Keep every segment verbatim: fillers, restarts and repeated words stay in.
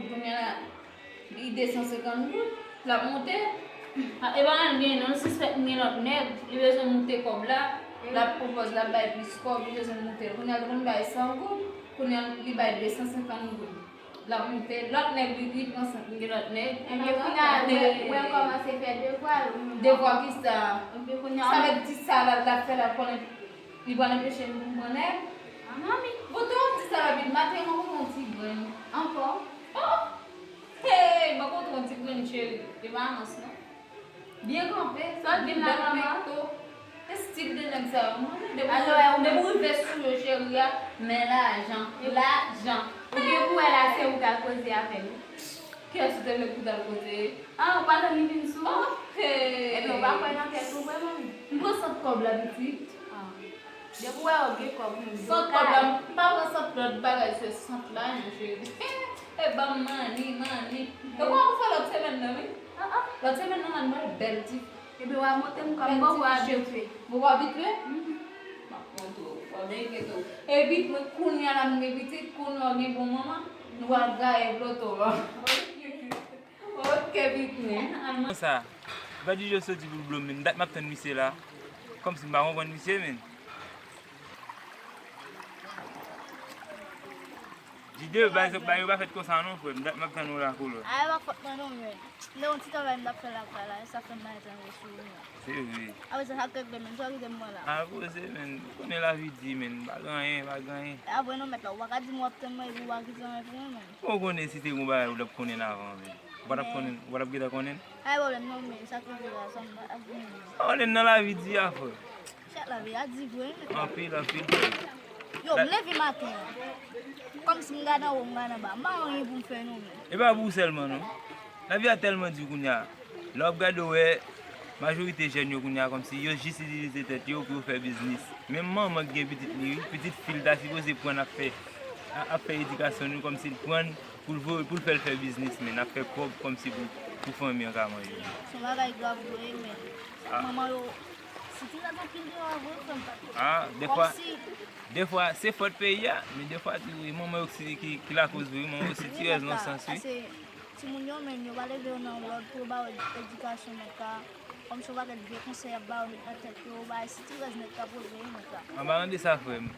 Kounye a, li de san senkant goud, l ap moute. A, e pa anyen, non, l sispèk m gen lòt nèg, li bezwen moute kòb la, l ap pwopòz, l ap bay plis kòb, li bezwen moute. Kounye a, li konn bay san goud, kounye a, li bay de san senkant goud. L ap moute, lòt nèg, li, li pran san, li gen lòt nèg. Ebyen, kounye a, mwen, mwen kòmanse fè devwa l. Devwa kisa? Ebyen, kounye a, sa vle di sa la, l ap fè la, konnen li pral anpeche m pou m pran nèg? A, manmi. Bon, tou di sa la, vin maten, mwen konn yon ti grenn. Ankò? Oh! Hey, mwen konn yon ti grenn, cheri. E pa rans, non. Byen kanpe, bèl pekto. Estil de nèg sa yo, mwen. Depi ou rive sou yo, cheri a, men lajan, lajan. Ou gen pou wè la, se ou k al koze avè l. Kiyès ou te vle pou t al koze? Ah, ou pa tann li vin sou ou? Oh, hey. Epi ou pa kwè nan tèt ou vre, manmi? M pran sant kòb la, pitit. Ah. Depi ou wè ou gen kòb, ou menm. Sant kòb la, m pa pran sant lòt bagay, se sant lajan, cheri. E ban m mani, mani. E kòman pou fè lòt semèn nan, wi? Ah, ah. Lòt semèn nan, man, mwen bèl ti fi. Ebyen, w a monte m kòm bò, w a abitye. Bò, w abitye? Mhm. M ap montre w. W a byen enkyete w. Epi, mwen, kounye a la, m gen pitit, kounye a w gen bon manman, nou pral gaye loto a. Ok, pitit. Konsa, Badji Joe soti pou l blo m, men dat m ap tann misye la. Kòmsi m pa konprann misye, men. Jide, bagay yo pa fèt konsa non, frè m. Dat m ap tann ou la, kolo. A, e pa fòt mwen non, men. M te yon ti travay m t ap fè lakay la, e sa fè m pa gen tan sou ou, men. Se vre. Apre sa, sa k regle, men, sa w kite m pran la. A, poze, men. Ou konnen lavi di, men. Pa gen anyen, pa gen anyen. E apre non, mèt la, ou pa ka di m w ap tann mwen epi ou pa kite anyen pou mwen, men. Ou konnen si te yon bagay ou t ap konnen avan, men. Ou pa t ap konnen, ou pa t ap gentan konnen? Pa gen pwoblèm non, men sa k rive la, sa m ap vini. Ou konnen nan lavi di a, frè. Chak lavi a di vre, men. Anpil, anpil, frè. Yo, m leve maten an. Kòmsi m gade anwo, m gade anba. M pa anyen pou m fè non, men. E pa pou ou sèlman, non. Lavi a tèlman di kounye a. Lè w ap gade, w wè, majorite jèn yo kounye a, kòmsi yo jis itilize tèt yo pou yo fè biznis. Menm manman ki gen pitit li, wi, pitit fi l ta sipoze pran ap fè, a-, ap fè edikasyon li, kòmsi l pran pou l voye, pou l fè l fè biznis, men ap fè kòb kòmsi pou, pou fanmi an ka manje. Se yon bagay grav vre, men. Sa manman yo sitirèz anpil deyò a vre, frè m. Ah, defwa, kòmsi defwa, se fòt peyi a, men defwa tou, e manman yo ki, ki, ki lakoz vre, manman yo sitirèz nan sans, wi. Paske timoun yo, men, yo pa leve yo nan lòd pou yo ba yo edikasyon nèt la. Kòmsi yon pakèt vye konsèy y ap ba yo met nan tèt yo, bagay sitirèz nèt k ap reveye nèt la. An palan de sa, frè m.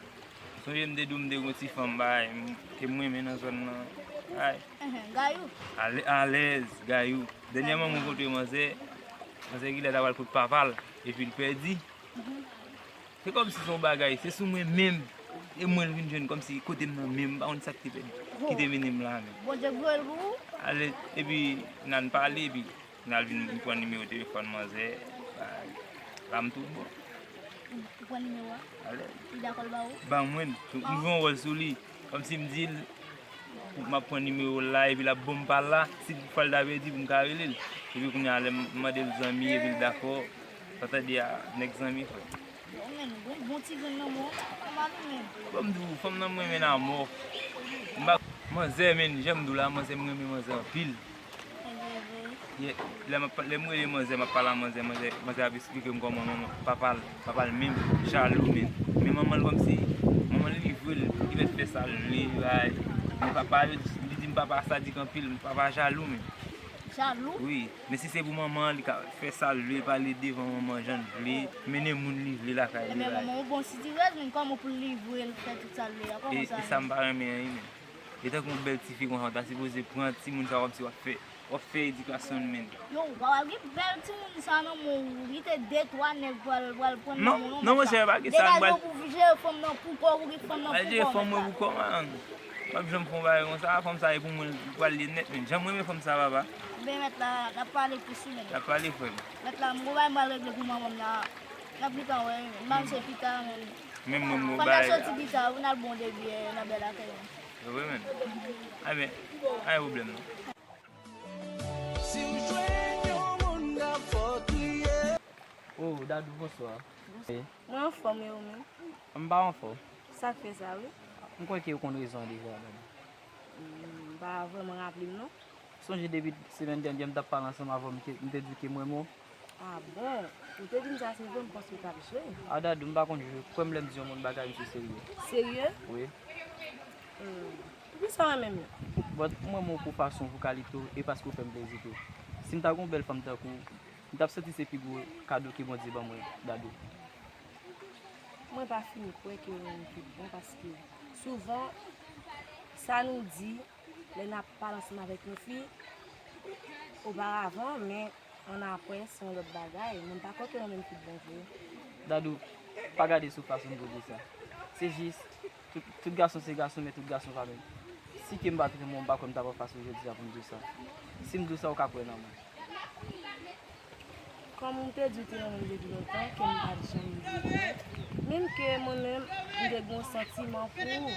Sonje m te di w m te gen yon ti fanm, bay, m, ke m renmen nan zòn nan. Ay. Enhen, Gayou. Ale-, alèz, Gayou. Dènyèman, mwen kontre manzè. Manzè Gilè ta pral kot papa l, epi l pèdi. Mhm. Se kòmsi se yon bagay, se sou mwen menm. E mwen l vin jwenn kòmsi kote m nan menm, m pa konn sa k te pèdi, ki te mennen m la menm. Bondye voye l pou ou? Ale, epi n al pale, epi N al vin, m pran nimewo telefòn manzè. Bay. La m tout bon. Ou pran nimewo a? Alèz. Li dakò l ba ou? Ban mwen, m jwe yon wòl sou li. Kòmsi m di l, m ap pran nimewo l la, epi l ap ban m pa l la, si fwa l ta pèdi pou m ka rele l. Epi kounye a, lè m mande l zanmi, epi l dakò, sa ta di a nèg zanmi, frè. Yo, men, bon, bon ti grenn nan mwen, pa mal, men. Bon, m di w, fanm nan m renmen nan mò. M pa, manzè, men, jan m di w la, manzè, m renmen manzè anpil. Ye, lè m ap, lè m rele manzè, m ap pale a manzè, manzè, manzè ap esplike m kòman manman, papa l, papa l menm, jalou, men. Men manman l kòmsi, manman l livre l, li mèt fè sa l vle, li bay. Men papa, yo di, li di m papa sadik anpil, papa jalou, men. Jalou? Wi, men si se pou manman an, li ka fè sa l vle, pale devan manman jan l vle, mennen moun li vle lakay li. Ebyen, manman w bon sitirèz, men kòman pou l livre l, fè tout sa l vle a, kòman sa? E sa m pa renmen an, wi, men. E tankou yon bèl tifi konsa, w ta sipoze pran timoun sa kòmsi w ap fè, w ap fè edikasyon l, men. Yo, ou pa pral gen bèl timoun sa nan men w, li te de twa nèg pral, pral pran nan men w, non, monchè, pa gen sa, degaje w pou jere fanm nan pou kò w, pou gen fanm nan pou kò w, mèt la. Pou kò, man. M ap janm fè yon bagay konsa, fanm sa e pou mwen, li pral ye nèt, men. Jan m renmen fanm sa, papa. Ebyen, mèt la, n ap pale plis, wi, men. N ap pale, frè m. Mèt la, m gon bagay m pral regle pou manman m la. N ap gentan wè, wi, men. M panse pita, men. Men mwen, m gon bagay. Fanm nan soti pita, wi, n al bon debyen nan bèl akèy, men. Se vre, men. A, men, pa gen pwoblèm, non. Si w jwenn yon moun, n ap fò kriye. Oh, Dadou, bonswa. Bonswa. Mwen anfòm, e ou menm? M pa anfòm. Sa k fè sa, wi? M kwè ke ou konn rezon an deja, men. Hmm, m pa vrèman raple m, non. Sonje depi semèn dènye, m t ap pale ansanm avè w, m te, m te di w ke m renmen w. Ah bon? Ou te di m sa, se vre, m panse w t ap jwe. A, Dadou, m pa konn jwe. Kwè m lè m di yon moun bagay, m se serye. Serye? Wi. Hmm. Poukisa w renmen m? But mwen renmen w pou fason w vokalize tou e paske w fè m plezi tou. Si m ta gen yon bèl fanm tankou w, m t ap santi se pi gwo kado ke Bondye ban mwen, Dadou. Mwen pa fin kwè ke w renmen m tout bon paske souvan sa nou di lè n ap pale ansanm avèk yon fi oparavan, men annapre se yon lòt bagay. Mwen pa kwè ke w renmen m tout bon vre. Dadou, pa gade sou fason m pou di sa. Se jis, tout, tout gason se gason, men tout gason pa menm. Si ke m pa t renmen w, m pa kwè m t ap anfas ou jodi a pou m di w sa. Si m di w sa, ou ka kwè nan mwen. Kòm ou te di w te renmen m depi lontan, ke m pa t janm di w, menm ke mwen menm, m te gen yon santiman pou ou,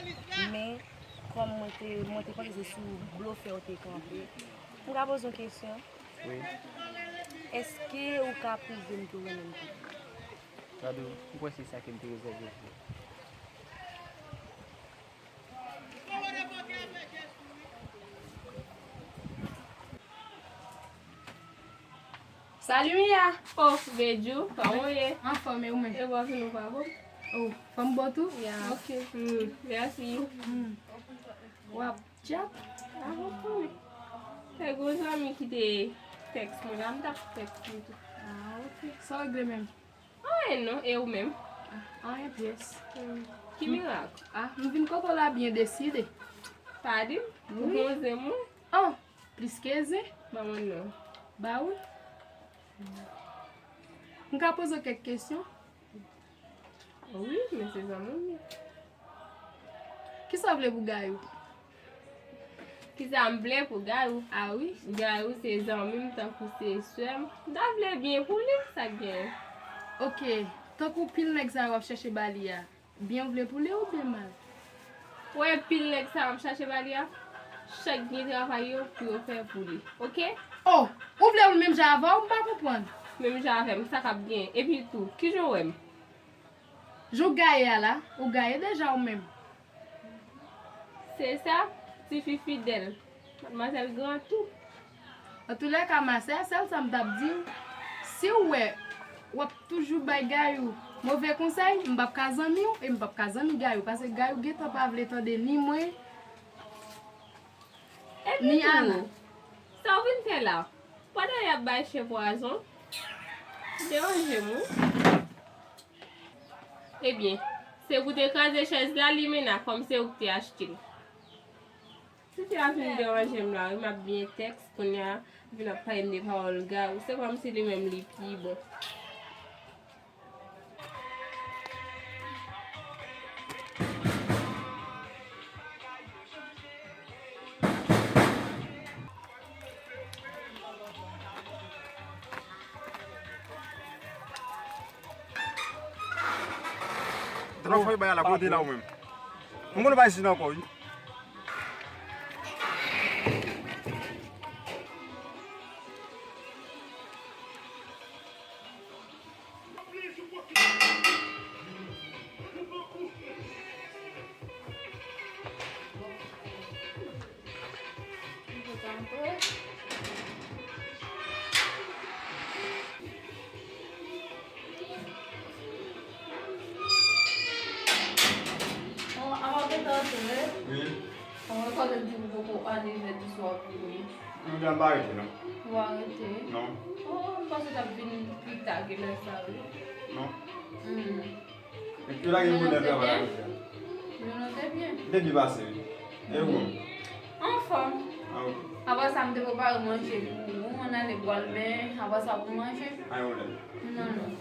men kòm mwen te, mwen te panse se sou blofè ou te kanpe. M ka poze yon kesyon? Wi. Èske ou ka pwouve m ke w renmen m tou? Dadou, m kwè se sa ke m te rezève pou ou. Salut Mia! Oh, Bedjou, kòman w ye? Anfòm, e ou menm? E bò vin ou pa bon? Oh, fò m ba w tou? Ya. Ok. Hmm, mèsi. Hmm. W ap chat? Ah, ou konnen. Se yon zanmi ki te tèks mwen la, m t ap tèks li tou. Ah, ok. Sa w regle menm? Anyen non, e ou menm? Anyen pyès. Hmm. Ki mirak? Ah, m vin kote w la byen deside. Pa di m? Ou wi. Gon zen mwen? Oh, plis ke zen? Ban mwen non. Ba wi. M ka poze w kèk kesyon? Wi, men se zanmi m ye. Kisa w vle pou Gayou? Kisa m vle pou Gayou? Ah wi. Gayou se zanmi m tankou se sè m. M ta vle byen pou li, sa k genyen? Ok, tankou pil nèg sa yo w ap chèche ba li a, byen w vle pou li oubyen mal? Ou wè pil nèg sa yo m chache ba li a, chak gen travay yo pou yo fè pou li, ok? Oh, ou vle w menm jan avè w, m pa konprann. Menm jan avè m, sa k ap genyen? Epi tou, kijan w wè m? Jan w gaye a la, ou gaye deja ou menm. Se sa, tifi fidèl. Madmwazèl gran tou. Antoulèka, ma sè, sèl sa m t ap di w, si w wè w ap toujou bay Gayou move konsèy, m p ap ka zanmi w e m p ap ka zanmi Gayou, paske Gayou gentan pa vle tande ni mwen, ni Ana. Epi tou, sa w vin fè la? Pandan y ap bay chen pwazon, deranje m wi. Ebyen, se pou te kraze chèz la, li menm kòm se ou ki te achte l. Tifi a vin deranje m la wi, m ap byen tèks, kounye a vin ap pale m de pawòl Gayou. Se kòmsi li menm li pi bon. Tran fòy bay a la, kote la ou menm? Mwen konn bay si nan kò wi. Wi. Mwen konnen di ou poko ale jodi swa pou ou. Mwen jan pa rete non. Ou pa rete? Non. Oh, m panse w t ap vin pi ta ke lè sa wi. Non. Hmm. Epi la gen moun nan travay la jodi a. Jounen te byen. Te byen pase wi. E ou menm? Anfòm. Ah, ok. Apre sa, m te prepare manje pou ou, ann ale bwal, men apre sa pou manje. Ay, ou lè. Non, non.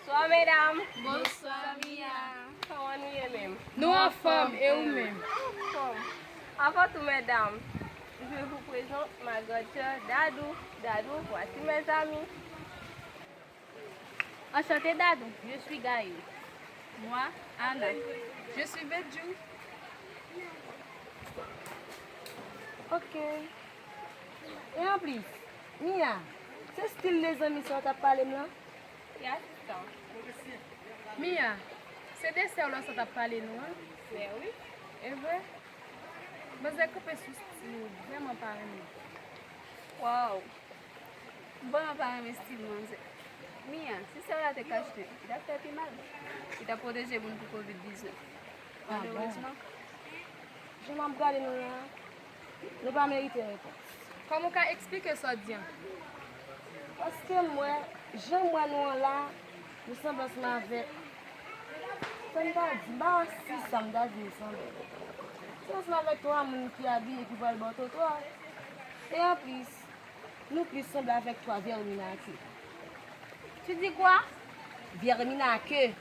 Bonswa medam. Bonswa Mia. Kòman nou ye menm? Nou anfòm, e ou menm? Anfòm. Avan tou medam, je vous présente ma grande sœur Dadou. Dadou, voici mes amis. Enchanté Dadou, je suis Gayou. Moi, Ana. Je suis Bedjou. Ok. E anplis, Mia, se stil de zanmi sa w t ap pale m lan? Wi, asistan. Mia, se de sè w lan sa w t ap pale nou an? Sè wi. E vre? Manzè kanpe sou stil ou, vrèman pa renmen. Waw. Bon, mwen pa renmen stil manzè. Mia, si sè w la te kache, li t ap fè pi mal. Li t ap pwoteje moun pou kovid diznèf. Ah bon? Malerezman. Jan m ap gade nou la, nou pa merite repons. Kòman w ka eksplike sa w di an? Paske m wè, jan m wè nou an la, nou sanble ansanm avèk, sa m ta di, m pa wè si sa m ta di nou sanble. Se ansanm avèk twa moun ki abiye ki pral bò twotwa. E anplis, nou plis sanble avèk twa vèminake. Tu dis quoi? Vèminake.